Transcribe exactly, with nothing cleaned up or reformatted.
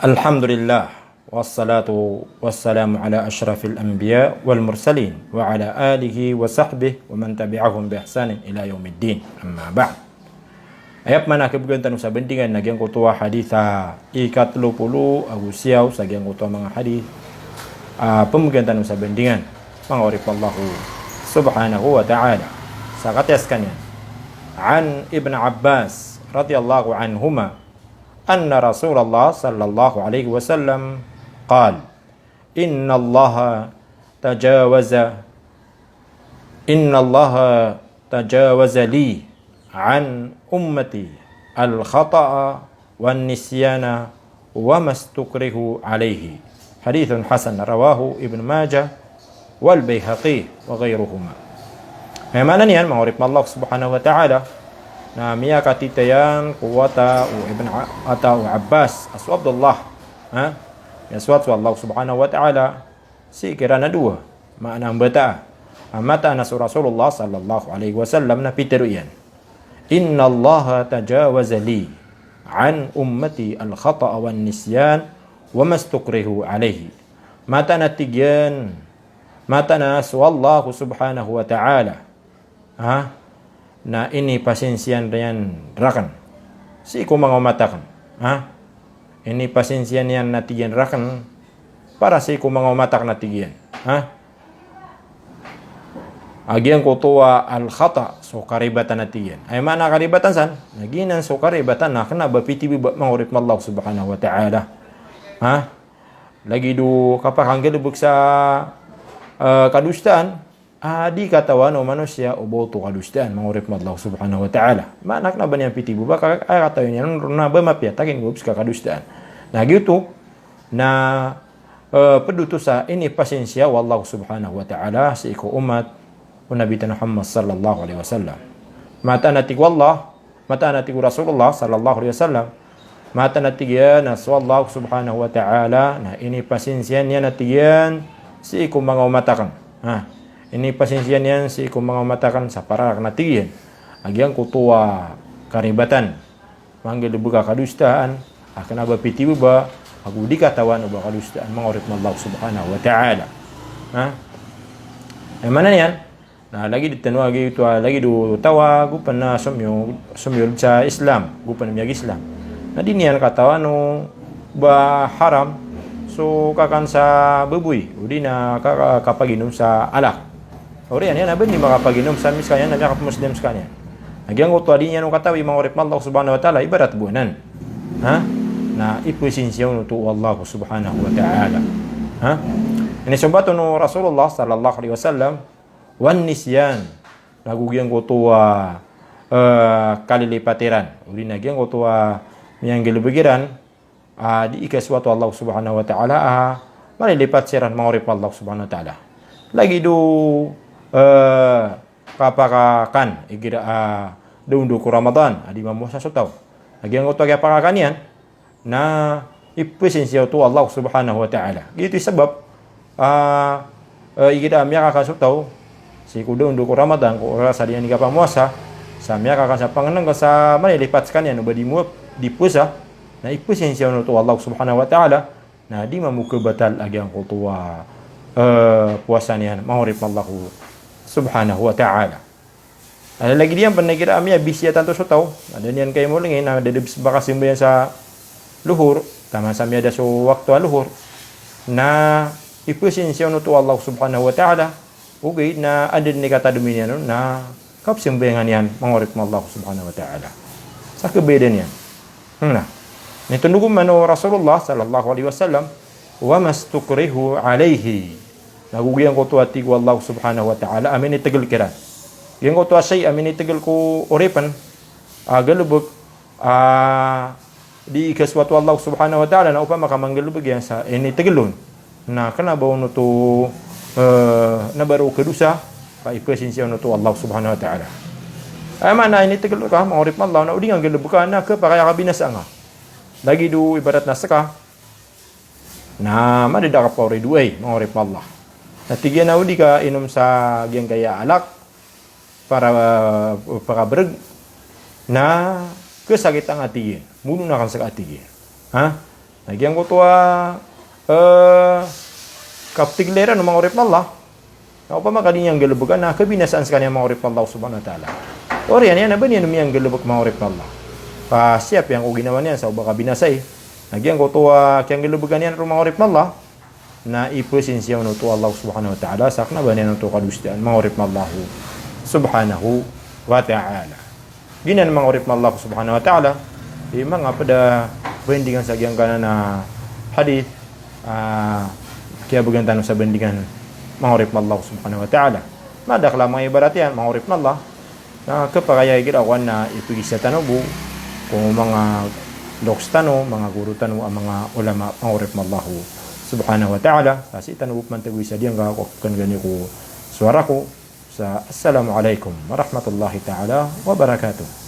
Alhamdulillah, wassalatu wassalamu ala ashrafil anbiya wal mursalin, wa ala alihi wa sahbihi wa man tabi'ahum bi ihsanin ila yaumiddin. Amma ba'd. Aya pman a khabgan tano sa bandingan na giyangkoto a hadith a ikatlo polo ago siyaw sa giyangkoto a manga hadith a pmbgan tano sa bandingan, manga oripn o Allah subhanahu wa ta'ala. Sa kataya skaniyan, an Ibn Abbas radiyallahu anhuma, anna Rasulullah sallallahu alaihi wasallam qal, "Innallaha tajawaza, innallaha tajawaza li an ummati al-khata'a wan nisyana wa mastukrihu alaihi." Hadithun hasan, rawahu Ibn Majah wal Baihaqi wa ghairuhuma. Aya maana niyan, manga oripn o Allah subhanahu wa ta'ala, na miyakatitayan ko wata o Ibn A-, wata o Abbas, a so Abdullah, ha? Miyasowat so Allah subhanahu wa ta'ala sii kiran a dowa, maana a mbata. A mataan a so Rasulullah sallallahu alaihi wasallam na pitharo iyan, "Innallaha tajawaza li an ummati al-khata'a wan nisyan wa mastukrihu alaihi." Mataan a tig iyan, mataan a so Allah subhanahu wa ta'ala, ha? Na inipasinsiyan iyan rakn sii ko manga omat akn, ha? Inipasinsiyan iyan, na tig iyan, rakn para sii ko manga omat akn, na tig iyan, ha? A giyangkoto a al-khata', so karibatan, na tig iyan. Aya maana a karibatan san, na giyanan so karibatan a kna ba pithibaba, manga oripn o Allah subhanahu wa ta'ala, ha? Lagid o kapakanggalbk sa, eh, kadosaan a di katawan o manosiya o ba oto kadosaan, manga oripn o Allah subhanahu wa ta'ala. Maana a kna ba niyan pithibaba ka, aya katawan iyan on na ba mapiya, takin go bs ka kadosaan. Na giyoto na, eh, pd oto sa inipasinsiya o Allah subhanahu wa ta'ala sii ko omat o Nabi tano Muhammad sallallahu alaihi wasallam. Mataan a tig o Allah, mataan a tig o Rasulullah sallallahu alaihi wasallam, mataan a tig iyan a so Allah subhanahu wa ta'ala na inipasinsiyan iyan, na tig iyan, sii ko manga omat akn, ha? Inipasinsiyan iyan sii ko manga omat akn sa para rakn, na tig iyan, a giyangkoto a karibatan, manggalbk a kadosaan a kna ba pithibaba ago di katawan o ba kadosaan, manga oripn o Allah subhanahu wa ta'ala, ha? Aya maana niyan, na lagid tano a giyoto a, lagid o taw a go pn a somiyo-, somiyold sa Islam, go pn a miyag-Islam, na di niyan katawan o ba haram so kakan sa baboy, odi na ka-, ka-, kapaginom sa alak. Oriyan iyan a ba di makapaginom sa ami skaniyan a miyakapMuslim skaniyan. Na giyangkoto a di niyan on katawi, manga oripn o Allah subhanahu wa ta'ala, ibarat bo anan, ha? Na ipasinsiya on oto o Allah subhanahu wa ta'ala, ha? Inisombat on o Rasulullah sallallahu alaihi wasallam, wan nisyan, na go giyangkoto a, eh, kalilipat iran, odi na giyangkoto a miyanggalbk iran a di ikasowat o Allah subhanahu wa ta'ala a malilipat siran, manga oripn o Allah subhanahu wa ta'ala. Lagid o, eh, kapakakan igira a daondaw ko Ramadan a di mamowasa so taw. Na giyangkoto a kiyapakakan iyan na ipasinsiya oto o Allah subhanahu wa ta'ala. Giyoto i sabap a, eh, igira a miyakakan so taw sii ko daondaw ko Ramadan, ko oras a di niyan kapamowasa, sa miyakakan sa pangnngkn sa malilipat skaniyan o ba di mo-, di powasa, na ipasinsiya on oto o Allah subhanahu wa ta'ala, na di mambo kabatal a giyangkoto a, eh, powasa niyan, manga oripn o Allah subhanahu wa ta'ala. A lagid iyan pn a igira a miyabisiya tanto so taw, a da niyan kaimolngi, na da dn bs ba kasambayang sa lohor, taman sa miyada so wakto a lohor, na ipasinsiya on oto o Allah subhanahu wa ta'ala, ogaid na anda dn i katadmi niyan on na kapsambayangan iyan, manga oripn o Allah subhanahu wa ta'ala, sa kabayada niyan. Na initondog man o Rasulullah sallallahu alaihi wasallam, wa mastukrihu alaihi. Na go giyangkoto a tig o Allah subhanahu wa ta'ala a minitgl kiran. Giyangkoto a shay a minitgl ko oripn a galbk a di ikasowat o Allah subhanahu wa ta'ala, na opama ka manggalbk iyan sa initgl on, na kna ba on oto, eh, na ba roo kadosa, ka ipasinsiya on oto o Allah subhanahu wa ta'ala. Aya maana a initgl ka, manga oripn o Allah, na o di nga nggalbka na kapakay a kabinasa nga. Lagid o ibarat na ska na madada ka pawri doay, manga oripn o Allah. Na tig iyan a o di ka inom sa giyangkaya a alak para, para pakabrg, na kasakita nga, tig iyan. Mono na kan ska, tig iyan. Ha? Na giyangkoto a, eh, kaptigla iran o manga oripn o Allah. Na opama ka di niyan nggalbka na kabinasaan skaniyan manga oripn o Allah subhanahu wa ta'ala. Oriyan iyan a ba niyan miyanggalbk manga oripn o Allah. Ka siyap iyan ko ginawa niyan sa oba kabinasai. Na giyangkoto a kiyanggalbka niyan ron manga oripn o Allah, na ipasinsiya on oto o Allah subhanahu wa ta'ala sa kna ba niyan oto kadosaan manga oripn o Allah subhanahu wa ta'ala. Giyanan manga oripn o Allah subhanahu wa ta'ala i manga pd a bandingan sa giyangkanan a hadith, ah, kiyabgan tano sa bandingan manga oripn o Allah subhanahu wa ta'ala. Madakl a manga ibarat iyan manga oripn o Allah. Na khapakay a igira kowan na ipagisa tano bo ko manga loks tano, manga goro tano a manga ulama, manga oripn o Allah subhanahu wa ta'ala. Sa sii tano bo pman tagoi sa diyangka ko kangkani ko sowara ko sa assalamu alaikum warahmatullahi ta'ala wabarakatuh.